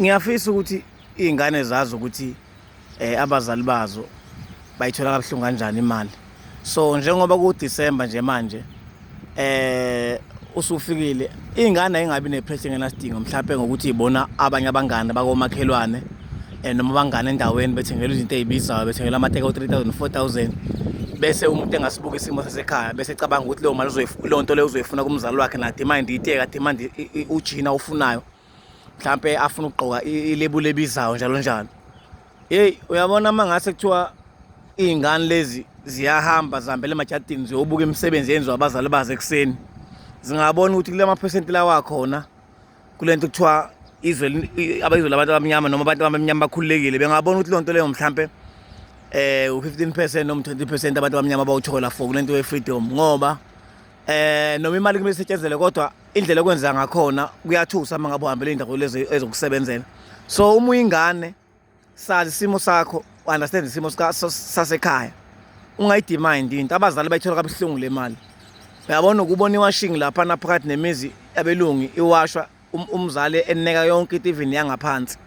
Ngiyafisa ukuthi iy'ngane zazi ukuthi abazali bazo bayithola kabuhlungu kanjani imali. So njengoba kuDisemba nje manje usufikile, iy'ngane ayingabi ne-pressure engenasidingo mhlampe ngokuthi y'bona abanye abangani bakomakhelwane noma abangani endaweni bethengelwa izinto ey'bizayo, bethengelwa amateki awu-3 000, 4 000 bese umuntu engasibuka isimo sasekhaya bese ecabanga ukuthi leyo mali leyo nto leyo uzoyifuna kumzali wakhe, na-demand iteki, a-demand ujini awufunayo, mhlampe afuna ukugqoka ilebula ebizayo njalo njalo. Yeyi, uyabona uma ngase kuthiwa iy'ngane lezi ziyahamba zihambela emajadini ziyobuka imisebenzi yenziwa abazali bazo ekuseni, zingabona ukuthi kule maphesenti lawa akhona kule nto kuthiwa izwe abayizwe labantu abamnyama noma abantu abamnyama bakhululekile, bengabona ukuthi leyo nto leyo mhlampe u-15% noma 20% abantu abamnyama bawuthola for kule nto ye-freedom, ngoba noma imali kumele isetshenzelwe kodwa indlela okwenza ngakhona kuyathusa uma ngabe uhambela iy'ndawo lezi ezokusebenzela. So uma uyingane, sazi isimo sakho, understand isimo sasekhaya, ungayi-demand into. Abazali bayithola kabuhlungu le mali. Uyabona ukubona i-washing laphana phakathi nemizi yabelungu iwashwa, umzali eneka yonke into, even yangaphansi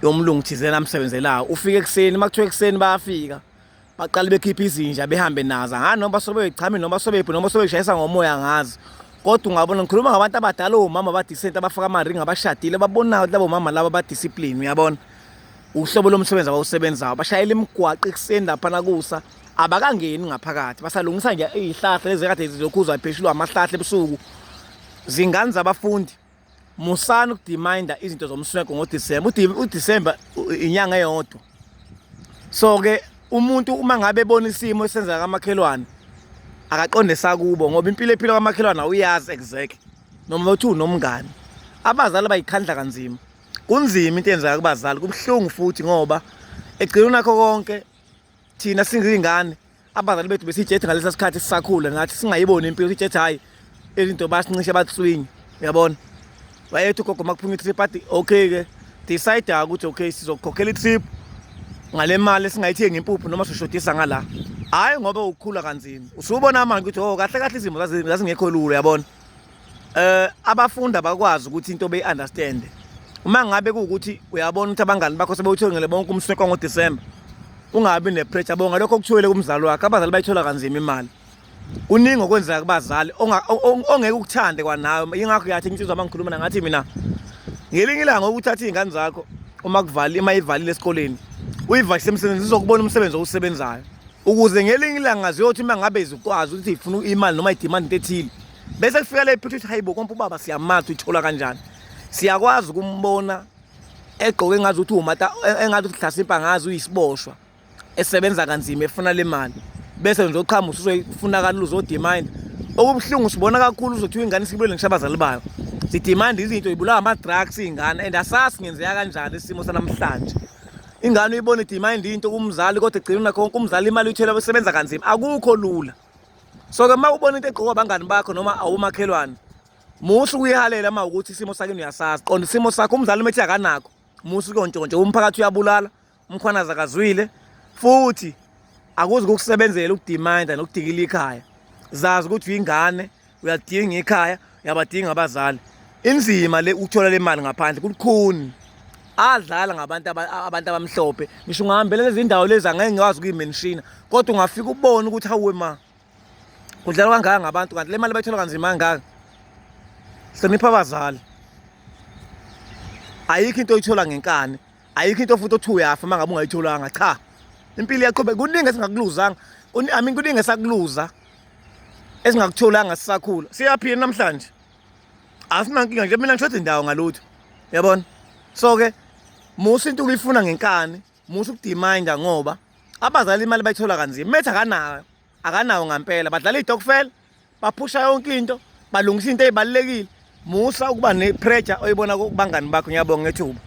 yomlungu thizeni amsebenzelayo. Ufike ekuseni, uma kuthiwa ekuseni bayafika, baqale bekhiphe izinja behambe nazo, angani noma basuke beyichame noma basuke beyiphi noma basuke beyishayisa ngomoya, angazi. Kodwa ungabona, ngikhuluma ngabantu abadala, omama aba-decent, abafaka amaringi, abashadile, ababonayo ukuthi labo mama laba ba-discipline. Uyabona uhlobo lomsebenzi abawusebenzayo, bashayela imigwaqo ekuseni laphana kusa, abakangeni ngaphakathi, basalungisa nje iy'hlahla lezi kade zilokhuzwa zipheshulwa amahlahla ebusuku. Zingane zabafundi, musani uku-demanda izinto zomswenko ngoDisemba. UDisemba inyanga eyodwa. So-ke umuntu uma ngabe ebona isimo esenzeka kamakhelwane, akaqonde sakubo, ngoba impilo ephilwa kamakhelwane awuyazi exactly, noma uthi unomngani. Abazali bayikhandla kanzima, kunzima into eyenzeka kubazali, kubuhlungu futhi, ngoba egcina unakho konke. Thina singiyingane, abazali bethu besitshethe ngalesa sikhathi sisakhula nathi singayiboni impilo, sitshethe hhayi izinto basincishe batswinye. Uyabona, wayethi ugogo uma kuphuma i-trip athi okay-ke, decide ukuthi okay, sizokukhokhela i-trip ngale mali esingayithengi impuphu noma sishodisa ngala. Hhayi, ngoba ukhula kanzima usubona manje ukuthi oh, kahle kahle izimo zazingekho lula. Uyabona, abafundi abakwazi ukuthi into beyi-understand. Uma ngabe kuwukuthi uyabona ukuthi abangani bakho sebewuthengele bonke umsweko ngoDisemba, ungabi ne-pressure, bonga lokho okuthiwele kumzali wakho. Abazali bayithola kanzima imali, kuningi okwenzeka kubazali ongeke ukuthande kwanawe. Yingakho yathi insizwa uma ngikhuluma ngathi mina ngelinye ilanga ukuthatha iy'ngane zakho uma kuvali, uma ivalile esikoleni, uyivakise emsebenzini, izokubona umsebenzi owusebenzayo, ukuze ngelinye ilanga ziyothi uma ngabe zikwazi ukuthi ifuna imali noma i-demand into ethile, bese kufika le picture ukuthi hayibo, kompa ubaba siyamazi uyithola kanjani, siyakwazi ukumbona egqoke engazi ukuthi umata, engathi ukuthi hlasimpa ngazi uyisiboshwa esebenza kanzima efuna le mali, bese nje uqhamuka usuzoyifuna kalula, uzo-demand. Okubuhlungu sibona kakhulu uzothiwa ingane isibulele ngisho abazali bayo, zi-demand izinto, ibulawa ama-drugs iy'ngane, and asazi ngenzeka kanjani isimo sanamhlanje. Ingane uyibona i-demand into kumzali, kodwa egcina unakho konke umzali imali uyithola besebenza kanzima, akukho lula. So-ke uma ubona into egqokwa abangani bakho noma awumakhelwane, musa ukuyihalela. Uma ukuthi isimo sakini uyasazi, qonda isimo sakho. Umzali uma ethi akanakho, musa ukuyontshontsha. Umphakathi uyabulala, uMkhwanazi akazwile futhi, akuzi kukusebenzela uku-demanda nokudikila ikhaya. Zazi ukuthi uyingane, uyalidinga ikhaya, uyabadinga abazali. Inzima le ukuthola le mali ngaphandle, kulukhuni, adlala ngabantu abantu abamhlophe. Ngisho ungahambela lezi ndawo lezi angeke ngikwazi ukuyi-mentiona, kodwa ungafika ubone ukuthi hawe ma, kudlalwa kangaka ngabantu, kanti le mali bayithola kanzima kangaka. Hlonipha abazali. Ayikho into oyithola ngenkani, ayikho into futhi othi uyafa uma ngabe ungayitholanga. Cha, impilo iyaqhubeka. Kuningi esingakuluzanga, I mean, kuningi esakuluza esingakutholanga sisakhula. Siyaphila namhlanje, asinankinga nje. Mina ngishoda indawo ngalutho, uyabona. So-ke musa into ukuyifuna ngenkani, musa uku-demanda, ngoba abazali imali bayithola kanzima. Methi akanayo, akanawo ngampela. Badlala iy'tokfela, baphusha yonke into, balungisa into ey'balulekile. Musa ukuba ne-pressure oyibona kubangani bakho. Ngiyabonga ngethuba.